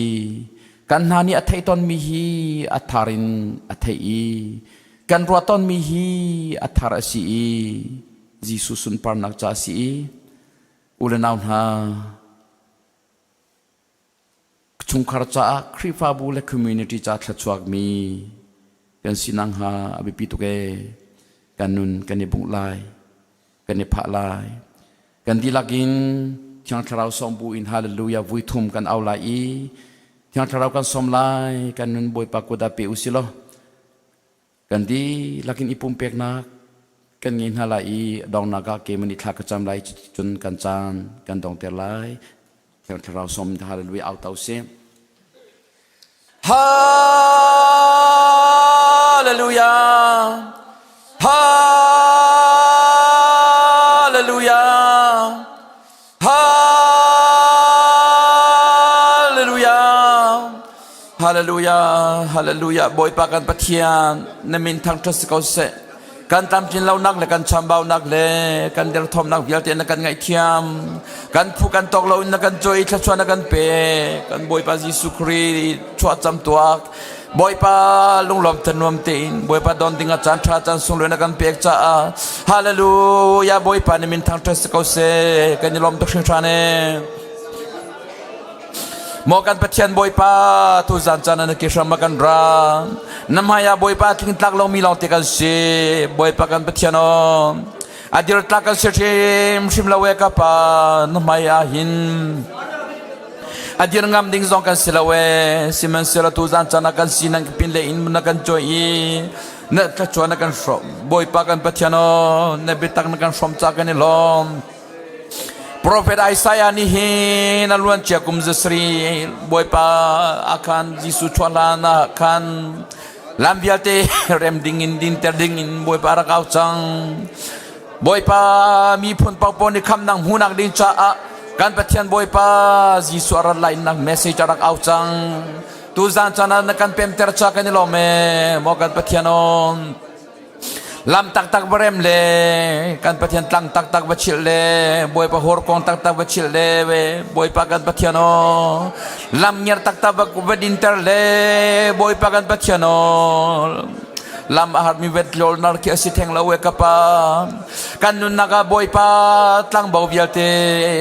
kan hna nih a theih tawnmi hi a thar in a theih i kan ruah tawnmi hi a thar a si i Jesuh sunparnak ca a si i u le nau hna Chungkhar caah Khrihfabu le community ca thluachuakmi kan si nakhnga a biapi tuk ee. Kan nun kan i bungh lai, kan i phah lai. Kan dihlak in Thiang Thlarau sawm bu in hallelujah vui thum kan au lai i Thiang Thlarau kan sawm lai, kan nun Bawipa kut ah pe usih law kan dihlak in i pumpeknak kan ngei hna lai i donghnak ah keimah nih thla ka cam lai cun kan caan kan dongter lai Thiang Thlarau sawm hallelujah au to sih Hallelujah Hallelujah Hallelujah Hallelujah Hallelujah Bawipa kan Pathian na min thangṭhat si ko seh. Kan tlamtlin lonak le kan chambaunak le kan derthawmnak vialte na kan ngaihthiam. Kan phu kan tawk loin na kan cawi thluachuah na kan pe. Kan Bawipa Jesuh Khrih chuahcam tuak. Bawipa lunglawm thanuam tein Bawipa don ding ah caan ṭha caan sunglawi na kan pek caah Hallelujah Bawipa na min thangṭhat si ko seh kan i lawm tuk hringhran ee. Maw kan Pathian Bawipa tuzan caan na ke hram ah kan ra na hmai ah Bawipa tlingtlak lomi lawngte kan si Bawipa kan Pathian aw a dir tlak kan si hrim hrim lo e ka pa na hmai ah hin a dir ngam ding zong kan si lo e sihmanhsehlaw tuzan caan ah kan si nan pin le in na kan cawi i na thlachuah na kan hrawm Bawipa kan Pathian aw na biatak na kan hrawm ca kan i lawm Profet Isaiah nih hin a luancia kum zasarih Bawipa ah khan Jesuh chuah hlan ah khan lam vialte rem ding in dinter ding in Bawipa rak au cang. Bawipa miphun paohpaoh nih khamnak hmuhnak ding caah kan Pathian Bawipa Jesuh a rat lainak message a rak au cang. Tuzaan caan ah na kan pemter ca kan i lawm ee maw kan Pathian aw. Lam taktak va rem le kan Pathian tlang taktak va chilh le Bawipa hawrkong taktak va chilh le Bawipa kan Pathian aw lam ngiar taktak va va dinter le Bawipa kan Pathian aw lam a harmi vet lol nar khi a si theng lo e ka pa kan nunnak ah Bawipa tlangbo vialte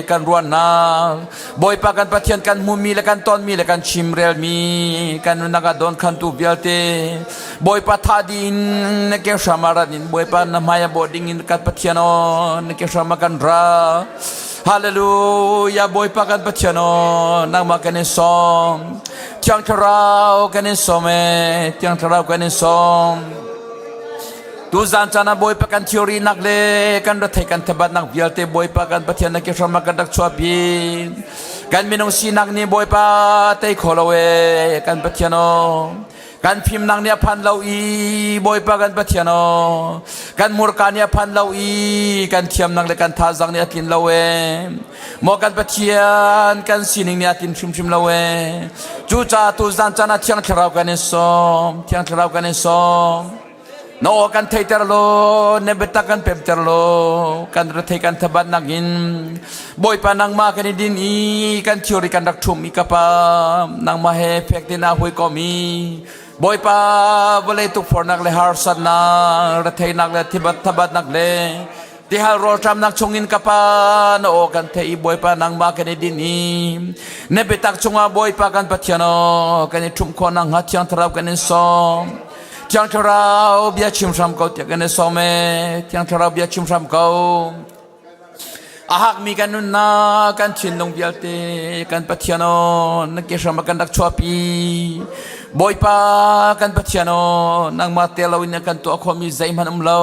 kan ruahnak Bawipa kan Pathian kan hmumi le kan tonmi le kan chimrelmi kan nunnak ah dawnkhantu vialte Bawipa thah dih in na ke hram ah rat in Bawipa na hmai ah bawh ding in kan Pathian aw na ke hram ah kan ra. Hallelujah Bawipa kan Pathian aw nangmah kan in sawm. Thiang Thlarau kan in sawm e Thiang Thlarau kan in sawm. Tuzaan caan ah Bawipa kan theory nak le kan rethei kan thabatnak vialte Bawipa kan Pathian na ke hram ah kan rak chuahpi. Kan minung sinak nih Bawipa tei kho lo e kan Pathian aw. Kan fimnak nih a phan lo i Bawipa kan Pathian aw kan hmurka nih a phan lo i kan thiamnak le kan thazaang nih a tlin lo ee maw kan Pathian kan sining nih a tlin hrimhrim lo ee cucaah tuzaan caan ah Thiang Thlarau kan in sawm Thiang Thlarau kan in sawm na aw kan theiter law na biatak kan pemter law kan rethei kan thabatnak in Bawipa nangmah kan i din i kan thilri kan rak ṭhum i ka pa nangmah he fek tein aa hawikom i Bawipa vawlei tukforhnak le harsatnak retheinak le thibat thabatnak le tihal rawlṭamnak chungin ka pa na aw kan theih i Bawipa nangmah kan i din i na biatak chungah Bawipa kan Pathian aw kan i ṭhumh khawh nakhnga Thiang Thlarau kan in sawm Thiang Thlarau bia chim hram ko tiah kan i sawm e Thiang Thlarau bia chim hram ko a hakmi kan nunnak kan thinlung vialte kan Pathian aw na ke hram ah kan rak chuahpi Bawipa kan Pathian aw nangmah tel loin kan tuah khawhmi zeihmanh um lo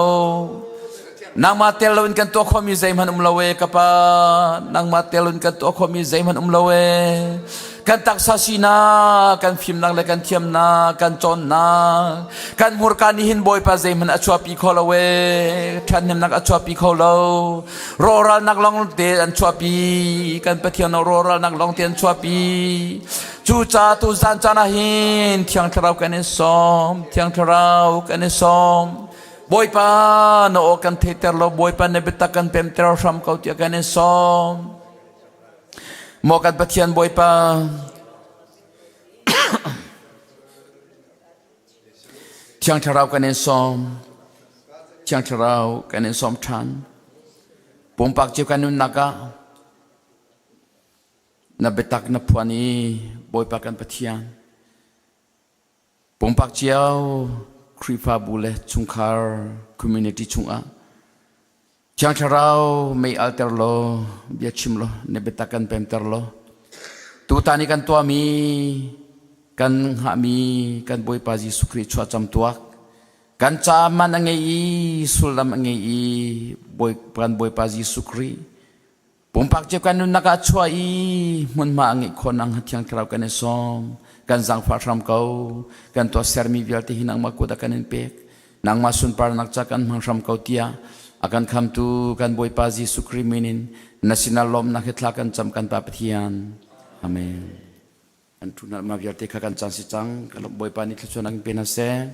Nangmah tel loin kan tuah khawhmi zeihmanh um lo e ka pa. Nangmah tel loin kan tuah khawhmi zeihmanh um lo e. Kan taksa sinak, kan fimnak le kan thiamnak, kan cawnnak, kan hmurka nih hin Bawipa zeihmanh a chuahpi kho lo e. Ṭhathnemnak a chuahpi kho lo. Rawhralnak lawng te an chuahpi. Kan Pathian rawhralnak lawng te an chuahpi. Cucaah tu zan caan ah hin Thiang Thlarau kan in sawm. Thiang Thlarau kan in sawm. Bawipa na aw kan theihter lo Bawipa na biatak kan pemter hram ko tiah kan in sawm. Maw kan Pathian Bawipa Thiang Thlarau kan in sawm. Thiang Thlarau kan in sawm ṭhan. Pumpak cio kan nunnak ah na biatak na phuan i Bawipa kan Pathian Pumpak cio Khrihfabu le chungkhar community chungah Thiang Thlarau mei alter law bia chim law na biatak kan pemter law tutan i kan tuahmi kan hngahmi kan Bawipa Jesuh Khrih chuahcam tuak kan ca man a ngei i sullam a ngei i kan Bawipa Jesuh Khrih Pumpak cio kan nunnak ah chuah i hmunhma a ngeih khawh nakhnga Thiang Thlarau kan i sawm. Kan zaangfah hram ko. Kan tuahsermi vialte hi nangmah kut ah kan in pek. Nangmah sunparnak ca kan hmang hram ko tiah a kan khamtu kan Bawipa Jesuh Khrih min in na sinah lawmhnak he thla kan cam kan Pa Pathian. Amen. An thu ma vialte kha kan caan si cang. Kan Bawipa nih thluachuah nak in pe hna seh.